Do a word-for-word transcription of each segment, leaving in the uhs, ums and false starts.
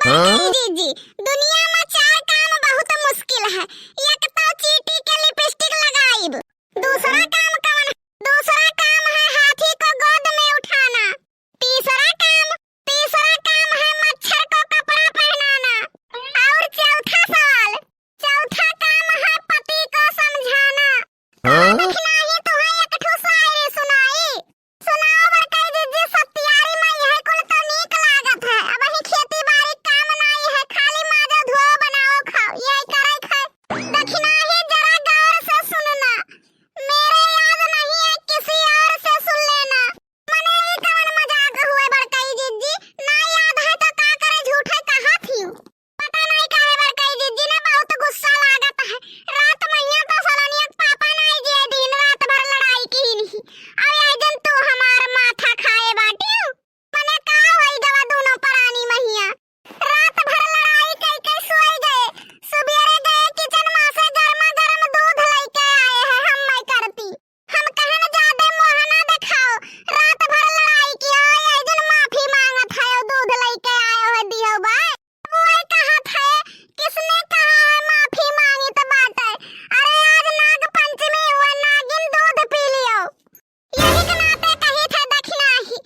हाँ? जीजी, दुनिया मा चार काम बहुत मुश्किल है। एक तो चींटी के लिपस्टिक लगाइब, दूसरा काम कवन, दूसरा काम है हाथी को गोद में उठाना, तीसरा काम, तीसरा काम है मच्छर को कपड़ा पहनाना, और चौथा सवाल, चौथा काम है पति को समझाना। हाँ? देखना ही तुहैं एक ठो शायरी सुनाई। सुनाओ बड़कई जीजी, सत्यारी माई है, कुल तो नीक लागत है। अबहीं खेती बारी काम नाई है, खाली माजो धोओ बनाओ खाओ, यही करे खाए। देखना ही जरा गौर से सुनना, मेरे याद नहीं है किसी और से सुन लेना। मने ई कवन मजाक हुए बड़कई जीजी, ना याद है तो का करे झूठे कहा थी। पता नहीं काहे बड़कई जीजी ना बहुत गुस्सा लागत है। रात महिया तो सलोनिया के पापा नहीं जे दिन रात भर लड़ाई की नहीं। अब यह दिन तू हमार माथा खाए बाटियो। मने का होई गवा दोनों परानी महिया। रात भर लड़ाई कई के सोई गए। सुबेरे गए किचन मा से गर्मा गर्म दूध लेके आए हैं हम मैं करती। हम कहन जादे मुँह ना देखाओ, रात भर लड़ाई कियो, यही दिन माफी मांगत है, दूध लेके आयो है, दियो बाय। वो कहत है, किसने कहा है माफी मांगी तो बाटे? अरे आज नाग पंचमी हुआ, नागिन दूध पी लियो। यही के नाते कही थे दखिनाही,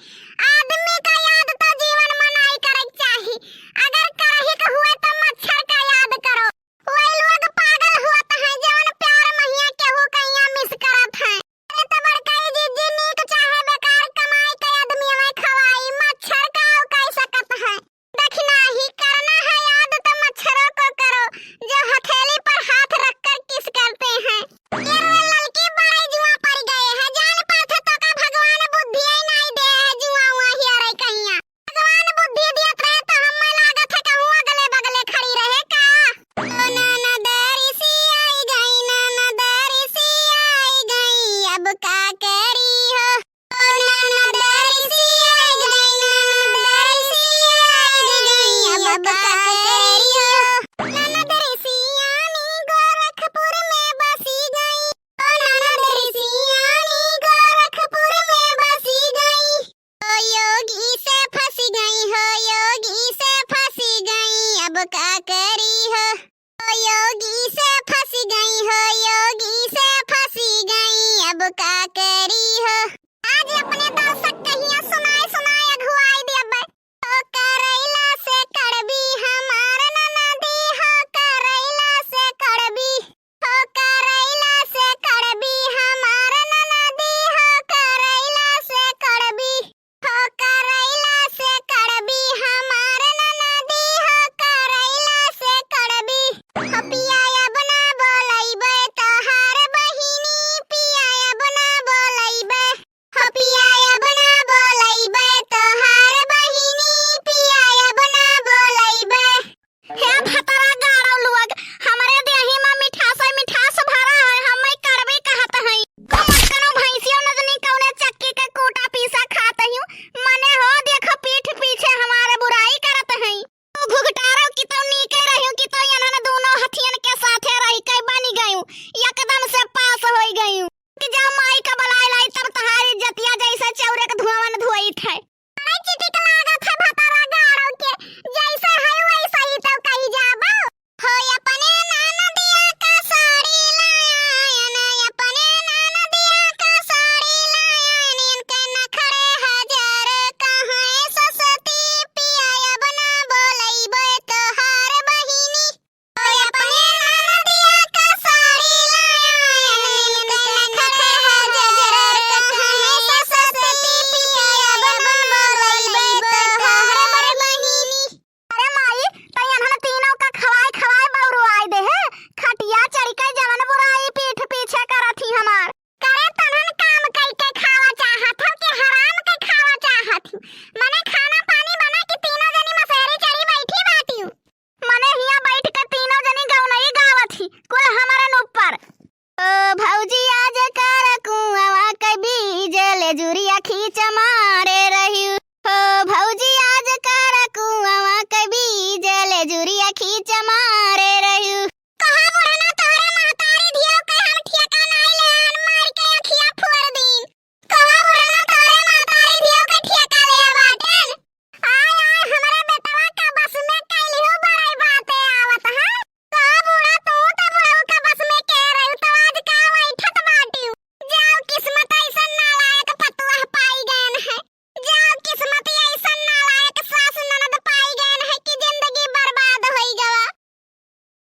आदमी का याद तो जीवन मा नाई करे के चाही। अगर करही के हुए तो मच्छर का याद करो। वही लोग पागल होत हैं जवन प्यार महिया केहू कहिया मिस करत हैं। अरे तो बड़कई जीजी नीक चाहे बेकार कमाई के आदमी हमें खवाई, मच्छर का कह सकत है। दखिनाही करना है याद तो मच्छरों को करो, जो हथेली पर हाथ रखकर किस करते हैं। ये रे ललकी बड़े जुआ पड़ गए हैं, जान पाथे तो का भगवान बुद्धि ही नहीं दे है, जुआ हुआ ही अरे कहिया। भगवान बुद्धि दियत रहे तो हमें लागत है कहूँ अगले बगले खड़ी रहे का। ओ ननद रिसी आई गई, ननद रिसी आई गई, अब का करी हो। ओ ननद रिसी आई गई, ननद रिसी आई गई, अब का करी हो। ननद रिसी आनी गोरखपुर में बसी गई। ओ ननद रिसी आनी गोरखपुर में बसी गई। ओ योगी से फंसी गई हो, योगी से फंसी गई, अब का करी हो। ओ योगी से फंसी गई हो, योगी से फंसी गई, अब का करी हो। आज अपने दर्शक कहिया सुनाए